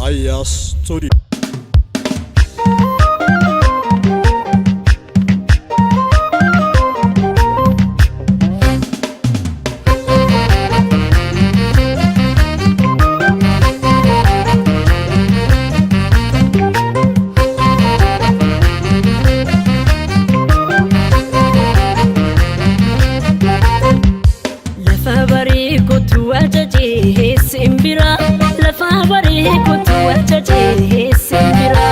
Fire Studio. Lafa barii kootu ajajee simbira, lafa barii kootu ajajee simbira,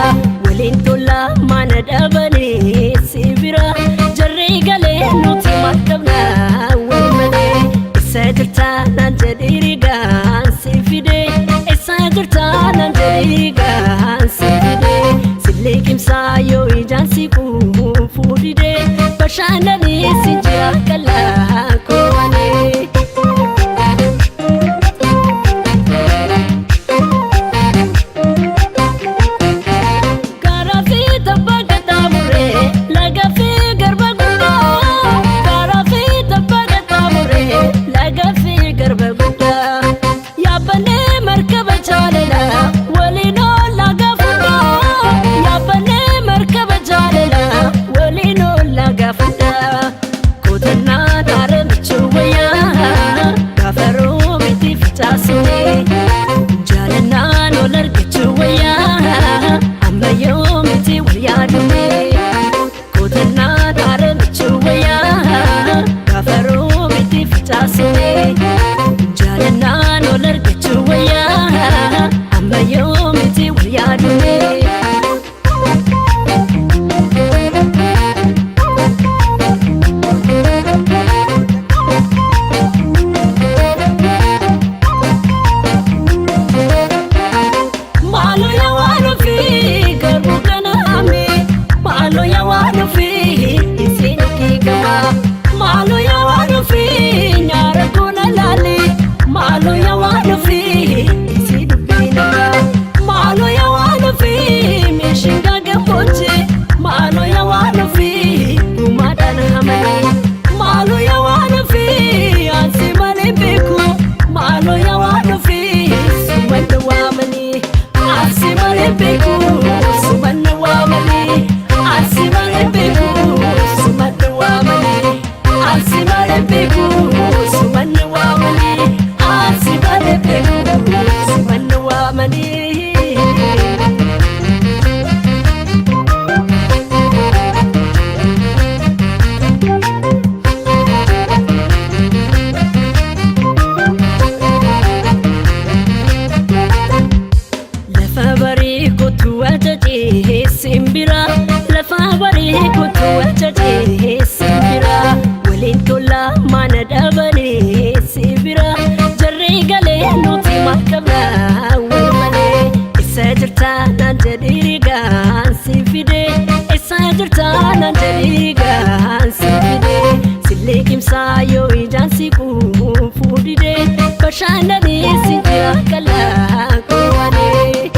waliin tola mana dhaabanii sibira, jarri galee nuti maal qabna wal malee. Isa jirta naan jedhii rigaan si fide, isa jirta naan jedhii rigaan si fide, sillee qimsaa yoo ijaan si quufuu dide, bashannanii si jira qalaa koowwanee. Karaa fi tabba qaxxaamuree, laga fi garba guddaa. Karaa fi tabba qaxxaamuree, laga fi garba guddaa. Yaabbannee markaba jaalalaa waliin oollaa gaafadhaa. Yaabbannee markaba jaalalaa waliin oollaa gaafadhaa. Kotannaa taaree michuu wayyaa gaafa roobiti facaasnee. Jaalannaan ol argachuu wayyaa amma yoomiti wal yaadne. Kotannaa taaree michuu wayyaa gaafa roobiti facaasne. Jaalannaan ol argachuu wayyaa amma yoomiti wal yaadne. Maaloo yaa waan ofii garuu kanaame, maaloo yaa waan ofii isin kiigama, maaloo yaa waan ofii nyaara koona laale, maaloo yaa waan ofii isin dubbinama, maaloo yaa waan ofii meeshingaa gammoojji, maaloo yaa waan ofii gumaadhaan hamanii, maaloo yaa waan ofii ansi malee beeku, maaloo yaa waan ofii sumanna waamanii. Ansi malee beeku sumanna waamanii. Ansi malee beeku sumanna waamanii. Ansi malee beeku sumanna waamanii. Ansi malee beeku sumanna waamanii. Lafa barii kootu ajajee simbira, lafa barii kootu ajajee simbira, waliin tola mana dhaabanii sibira, jarri galee nuti maal qabna wal malee. Isa jirta naan jedhii rigaan si fide, isa jirta naan jedhii rigaan si fide, sillee qimsaa yoo ijaan si quufuu dide, bashannanii si jira qalaa koowwanee.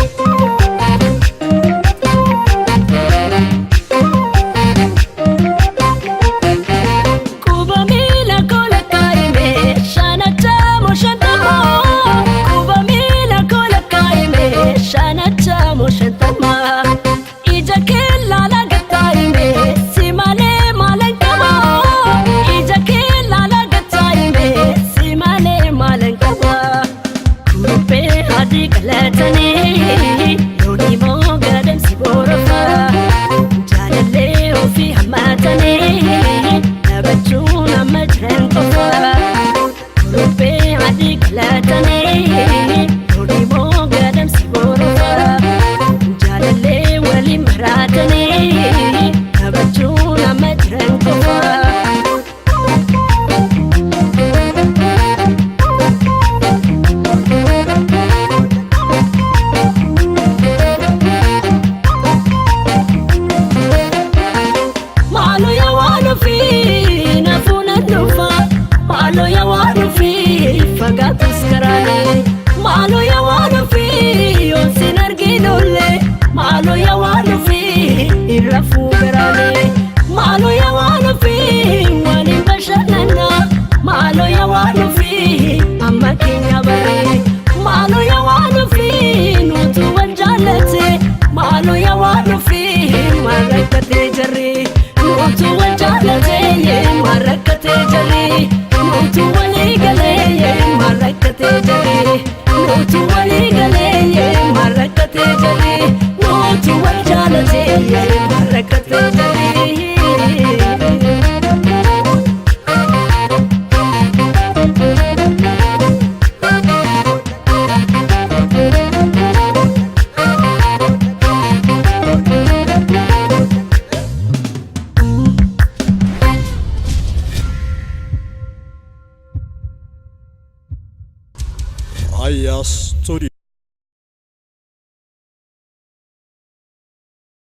Oromiyaa Studio.